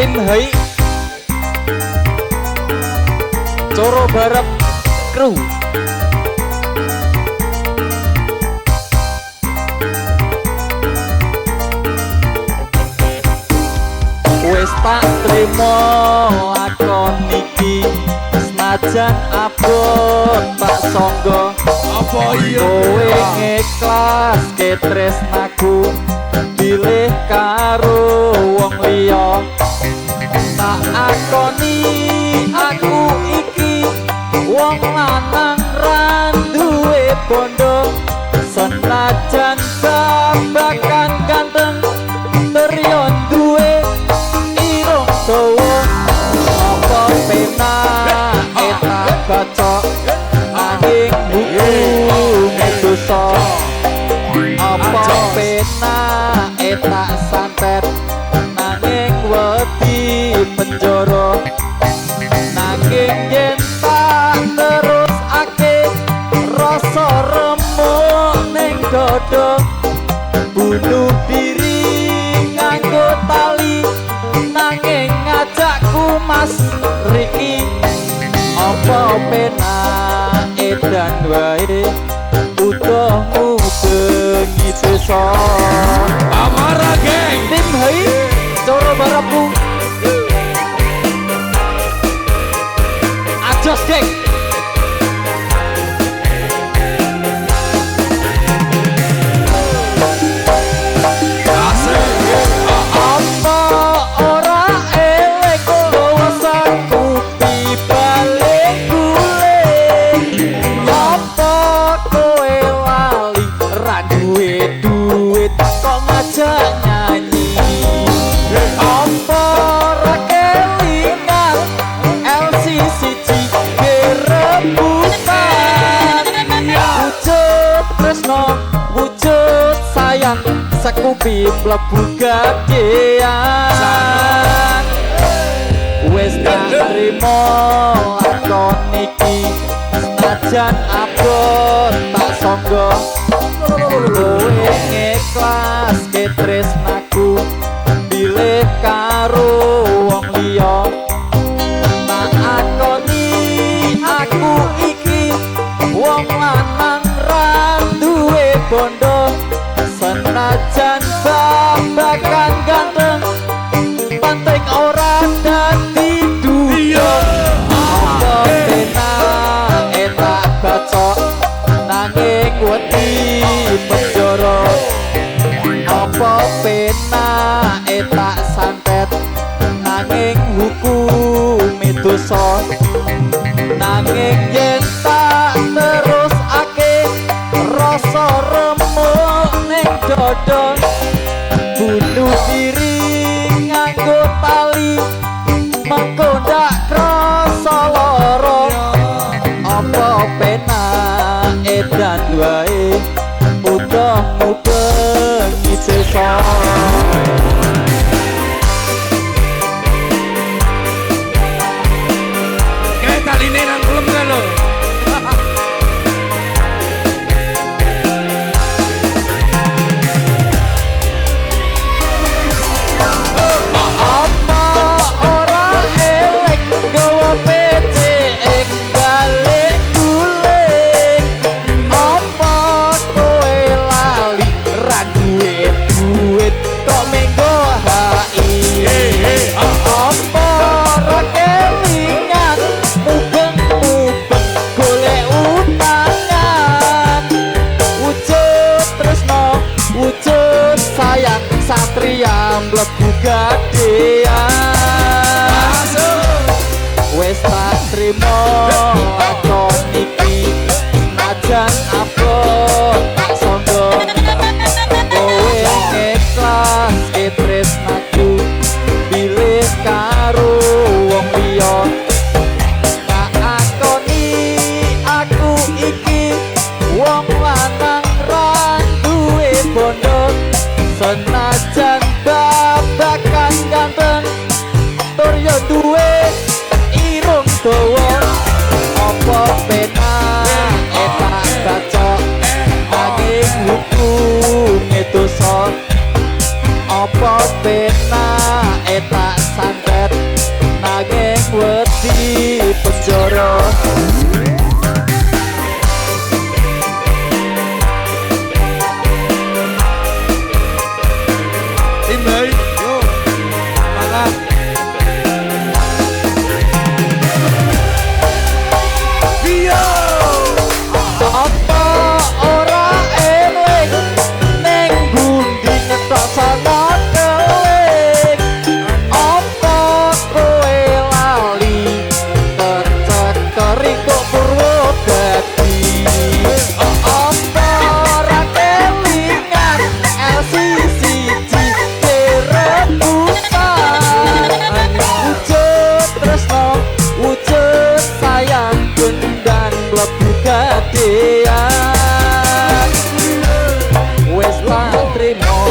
Tim Hai Coro Barep Kru. Wis tak trimo lakon iki, senajan abot tak sangga. Apa iya kowe ngiklaske tresnaku bilih karo wong liya. Tak akoni aku iki wong lanang ra duwe bondo, senajan babakan ganteng teryon duwe irung dawa. Apa penake tak bacok nanging hukume dosa, apa penake tak santet nanging wedi penjara. Nanging yen tak terusake rasa remuk ning dada, bunuh diri nganggo tali nanging ngajakku Mas Riki. Apa penake edan wae utuh ngubengi desa. Amara geng Tim Hai Coro Barepku Ajos geng. Apa ora eling gawa sakupi balik guling, apa kowe lali ra duwe duit kok ngajak nyanyi, apa ora kelingan LC1 kerebutan. Wujud tresno wujud sayang sekupi mlebu gadean. Wis tak trimo lakon iki, senajan abot tak sangga. Kowe ngiklaske tresnaku bilih karo wong liya. Tak akoni aku iki wong lanang ra duwe bondo, senajan babakan ganteng penting ora dadi duda. Apa penake tak bacok nanging wedi penjara, apa penake tak santet nanging hukume dosa. Nanging yen tak terusake rasa remuk ning dada, bunuh diri nganggo tali mengko ndak krasa lara. Apa penake edan wae utuh ngubengi desa. Kayak taline nang kulem kan lho. Apa ora eling gawa PCX balik guling, apa kowe lali ra duwe duit kok menggo HI, apa ora kelingan mubeng-mubeng golek utangan. Wujud tresno wujud sayang satria mlebu gadean. Wis tak trimo lakon iki, senajan abot tak sangga. Kowe ngiklaske tresnaku bilih karo wong liya. Tak akoni aku iki wong lanang ra duwe bondo, senajan babakan ganteng tur yo duwe irung dawa. Apa penake tak bacok nanging hukume dosa, apa penake tak santet trimo.